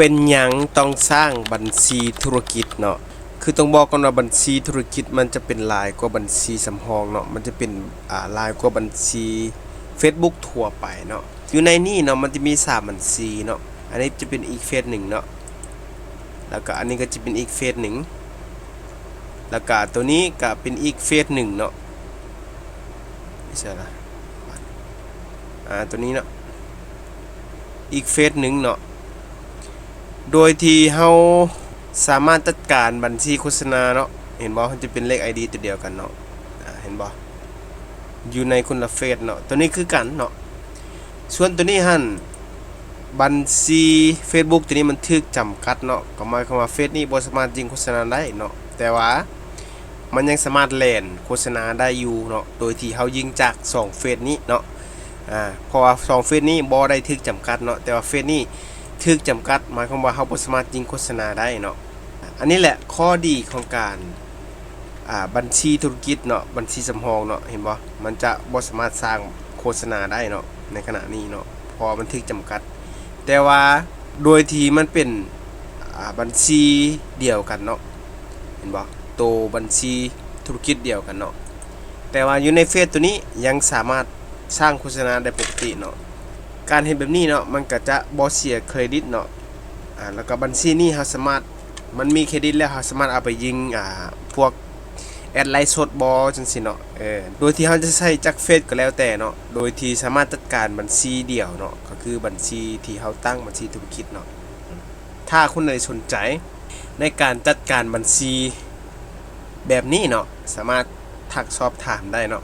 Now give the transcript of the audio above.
ເປັນຫຍັງຕ້ອງສ້າງບັນຊີທຸລະກິດເນາະ? ຄືຕ້ອງບອກກ່ອນວ່າບັນຊີທຸລະກິດມັນຈະເປັນຫຼາຍກວ່າບັນຊີສຳຮອງເນາະ, ມັນຈະເປັນ ອ່າ ຫຼາຍກວ່າບັນຊີເຟສບຸກທົ່ວໄປເນາະ. ຢູ່ໃນນີ້ເນາະ ມັນຈະມີສາມບັນຊີເນາະ, ອັນນີ້ຈະເປັນອີກເຟສໜຶ່ງເນາະ, ແລ້ວກະອັນນີ້ກໍຈະເປັນອີກເຟສໜຶ່ງ, ແລ້ວກະໂຕນີ້ກະເປັນອີກເຟສໜຶ່ງເນາະ. ໃສລະ? ອ່າ ໂຕນີ້ເນາະ ອີກເຟສໜຶ່ງເນາະ, ໂດຍທີ່ເຮົາສາມາດຈັດການບັນຊີໂຄສະນາເນາະ. ເຫັນບໍ່? ມັນຈະເປັນເລກໄອດີຕົວດຽວກັນເນາະ. ອ່າ ເຫັນບໍ່? ຢູ່ໃນຄົນລະເຟສເນາະ. ໂຕນີ້ຄືກັນເນາະ. ສ່ວນໂຕນີ້ຫັ້ນ ບັນຊີເຟສບຸກໂຕນີ້ມັນຖືກຈຳກັດເນາະ, ກໍໝາຍຄວາມວ່າເຟສນີ້ບໍ່ສາມາດຍິງໂຄສະນາໄດ້ເນາະ, ແຕ່ວ່າມັນຍັງສາມາດແລ່ນໂຄສະນາໄດ້ຢູ່ເນາະ ໂດຍທີ່ເຮົາຍິງຈາກສອງເຟສນີ້ເນາະ. ອ່າ ເພາະວ່າສອງເຟສນີ້ບໍ່ໄດ້ຖືກຈຳກັດເນາະ, ແຕ່ວ່າເຟສນີ້ຖືກຈຳກັດ, ໝາຍຄວາມວ່າເຮົາບໍ່ສາມາດຍິງໂຄສະນາໄດ້ເນາະ. ອັນນີ້ແຫຼະຂໍ້ດີຂອງການ ອ່າ ບັນຊີທຸລະກິດເນາະ, ບັນຊີສຳຮອງເນາະ, ເຫັນບໍ່? ມັນຈະບໍ່ສາມາດສ້າງໂຄສະນາໄດ້ເນາະ ໃນຂະນະນີ້ເນາະ, ເພາະວ່າມັນຖືກຈຳກັດ. ແຕ່ວ່າໂດຍທີ່ມັນເປັນ ອ່າ ບັນຊີດຽວກັນເນາະ, ເຫັນບໍ່? ໂຕບັນຊີທຸລະກິດດຽວກັນເນາະ, ແຕ່ວ່າຢູ່ໃນເຟສໂຕນີ້ຍັງສາມາດສ້າງໂຄສະນາໄດ້ປົກກະຕິເນາະ. ການເຮັດແບບນີ້ເນາະ ມັນກໍຈະບໍ່ເສຍເຄຣດິດເນາະ. ອ່າ ແລ້ວກໍບັນຊີນີ້ເຮົາສາມາດ ມັນມີເຄຣດິດແລ້ວ ເຮົາສາມາດເອົາໄປຍິງ ອ່າ ພວກແອັດໄລຟ໌ສົດບໍ ຈັ່ງຊີ້ເນາະ. ເອີ ໂດຍທີ່ເຮົາຈະໃຊ້ຈັກເຟສກໍແລ້ວແຕ່ເນາະ, ໂດຍທີ່ສາມາດຈັດການບັນຊີດຽວເນາະ, ກໍຄືບັນຊີທີ່ເຮົາຕັ້ງບັນຊີທຸລະກິດເນາະ. ຖ້າຄົນໃດສົນໃຈໃນການຈັດການບັນຊີແບບນີ້ເນາະ, ສາມາດທັກສອບຖາມໄດ້ເນາະ.